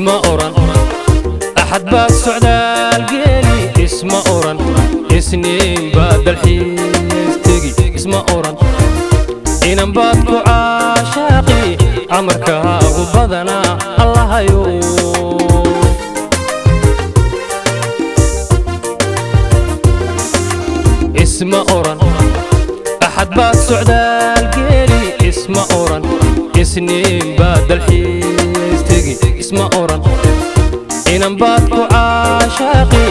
Isma oran axad baa socdaal geeli, isma oran isniin baa dalxiis tegi, isma oran inan baad ku caashaaqi, amarkaagu badanaa Allahayo. Isma oran axad baad socdaal geeli, isma oran isniin baa dalxiis tegi, isma oran inan baad ku caashaaqi,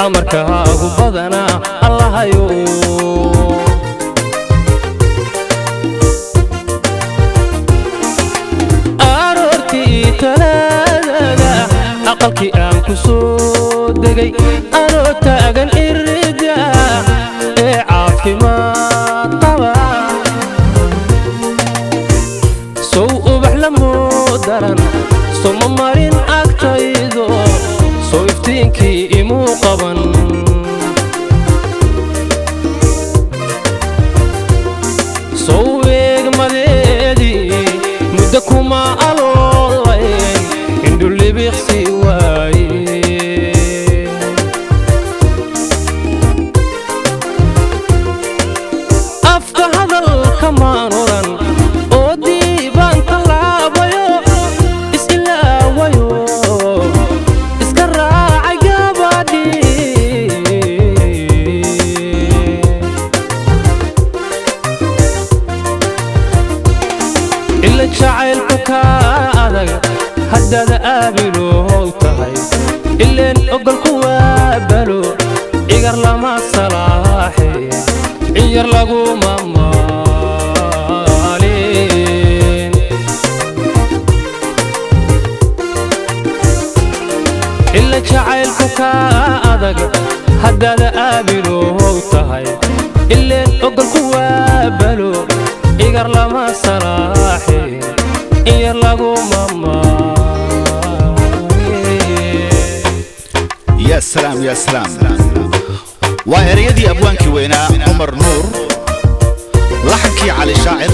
amarkaagu badanaa Allahayo. Aroortii Talaadada aqalkii aan ku soo degay, anoo taagan irida ee caafimaad qaba, sow ubax lamuu daran soma marin agtaydo, sow iftiinkii imuu qaban. Sow eegmadeedii muddo kuma aloolayn, indhulibiqsi waaye. Afka hadalkamaan oran oo diibaan tallaabayo, is-ilaawayo iska raacay gabadhii. Ila jacaylku kaa adag haddaad aabilow tahay, ileen ogolku waa balo, igar lama salaaxe, in yar laguma maalin. Ila jacaylku kaa adag haddaad aabilow tahay, ileen ogolku waa balo, igar lama salaaxe, in yar laguma maalin. Ya salaam, ya salaam! Waa ereyadii abwaankii weynaa Cumar Nuur, laxankii Cali Shaacir,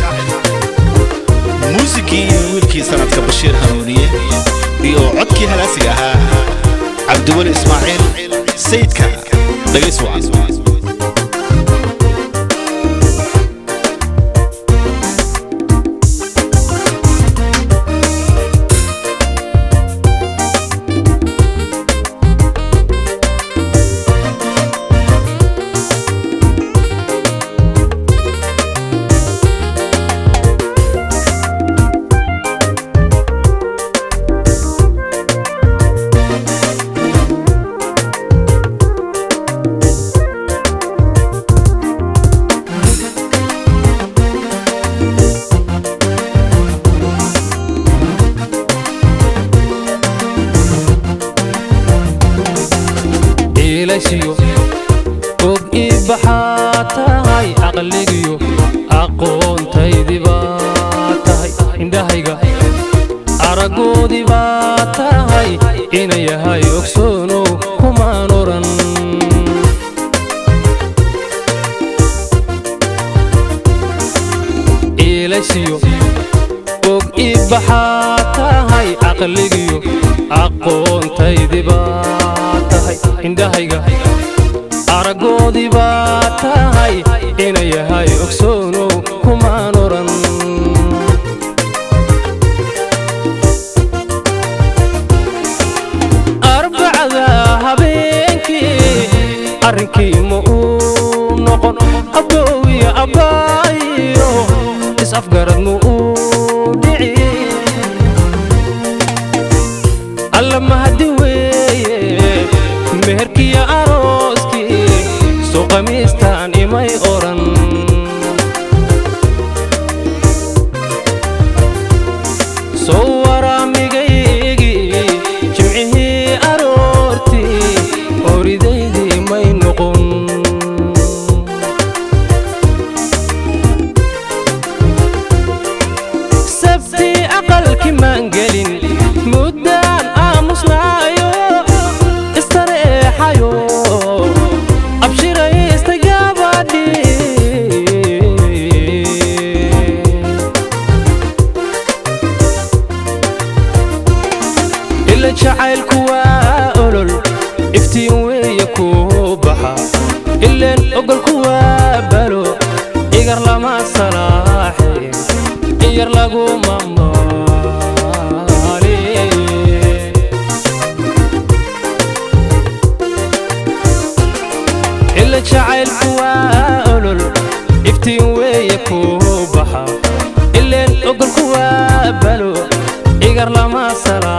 muusikii wiilkii sanadka Bashiir Hanuuniye iyo codkii halaasiga ahaa Cabdiweli Ismaaciil Sayidka. Dhagays wacan. Iilashiyo og ii baxaa tahay, aqligiyo aqoontaydii baa tahay, indhahayga araggoodii baa tahay, ina yahay ogsoonow kumaan oran. Iilashiyo og ii baxaa tahay, aqligiyo aqoontaydii baa tahay, indhahayga araggoodii baa tahay, ina yahay ogsoonow kumaan oran. Arbacada habeenkii arrinkii ma uu noqon aboowiyo abbaayo, is-afgarad ma uu dhici. Alla mahadi weeye meherkiyo arooskii soo qamiistaan imay Jacaylku waa olol, iftiin weeye kuu baxa. Ileen ogolku waa balo, igar lama salaaxin, iyar laguma maalin. Ila jacaylku waa olol, iftiin weeye kuu baxa. Ileen ogolku waa balo, igar lama salaaxin.